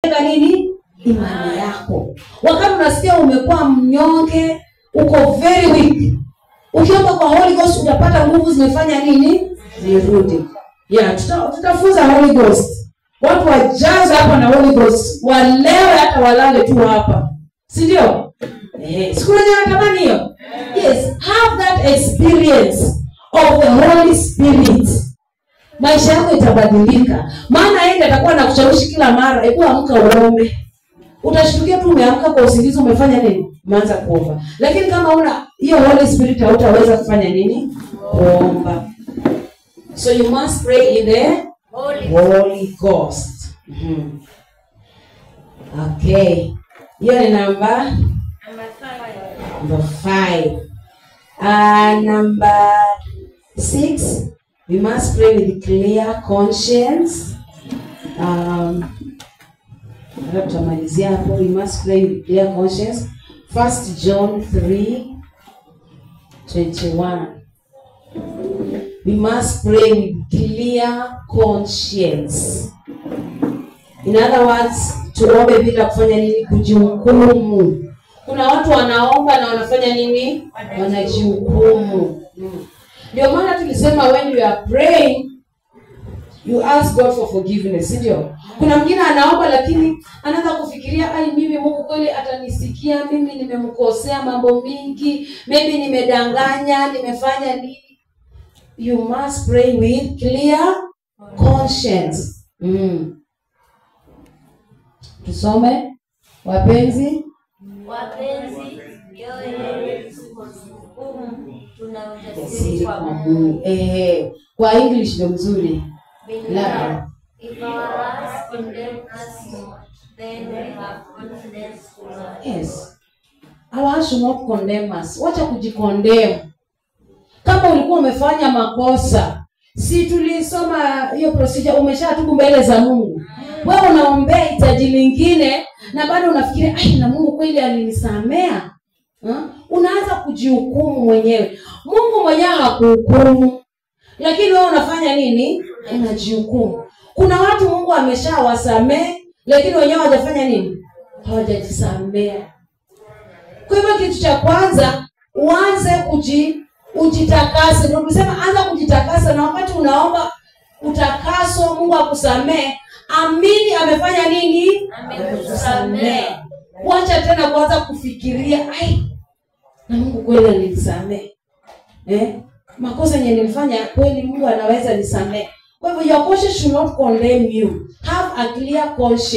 inajenga nini? Imani yako. Wakati unasikia umekuwa mnyonge, uko very weak, ukiomba kwa Holy Ghost utapata nguvu zimefanya nini? Zirudi. Yeah, tutafunza Holy Ghost. Watu wajaze hapa na Holy Ghost, walewe hata walale tu hapa. Si ndio? Siku moja natamani hiyo. Yes, have that experience of the Holy Spirit. Maisha yako itabadilika. Maana yeye atakuwa anakushawishi kila mara, hebu amka uombe. Utashtukia tu umeamka kwa usingizi, umefanya nini? Umeanza kuomba. Lakini kama una hiyo Holy Spirit hautaweza kufanya nini? Kuomba. So you must pray in the Holy Ghost. Okay. Hiyo ni number 5. Number 6, we must pray with clear conscience. Tutamalizia hapo. We must pray with clear conscience. 1 John 3:21. We must pray with clear conscience. In other words, tuombe bila kufanya nini? Kujihukumu. Kuna watu wanaomba na wanafanya nini? Wanajihukumu. Ndio maana tulisema when you are praying, you ask God for forgiveness, ndio? Kuna mwingine anaomba lakini anaanza kufikiria, ai, mimi Mungu kweli atanisikia, mimi nimemkosea mambo mingi, maybe nimedanganya, nimefanya nini. You must pray with clear conscience. Tusome wapenzi. Wapenzi, mioyo yetu tuna ujasiri kwa Mungu. Kwa English ndio mzuri. Labda. If our hearts condemn us not, then we have confidence to God. Yes. Our hearts should not condemn us. Wacha kujikondemn. Kama ulikuwa umefanya makosa, si tulisoma hiyo procedure, umeshatubu mbele za Mungu. Wewe unaombea hitaji lingine na bado unafikiria, ai, na Mungu kweli alinisamea. Unaanza kujihukumu mwenyewe. Mungu mwenyewe hakuhukumu. Lakini wewe unafanya nini? Unajihukumu. Kuna watu Mungu ameshawasamea, lakini wenyewe hawajafanya nini? Hawajajisamea. Kwa hivyo kitu cha kwanza, uanze ujitakase. Ndio tunasema anza kujitakasa, na wakati unaomba utakaso, Mungu akusamee, amini amefanya nini? Amekusamea. Wacha tena kuanza kufikiria, ai, na Mungu kweli alinisamea. Makosa yenye nilifanya kweli Mungu anaweza nisamee. Kwa hivyo your conscience should not condemn you. Have a clear conscience.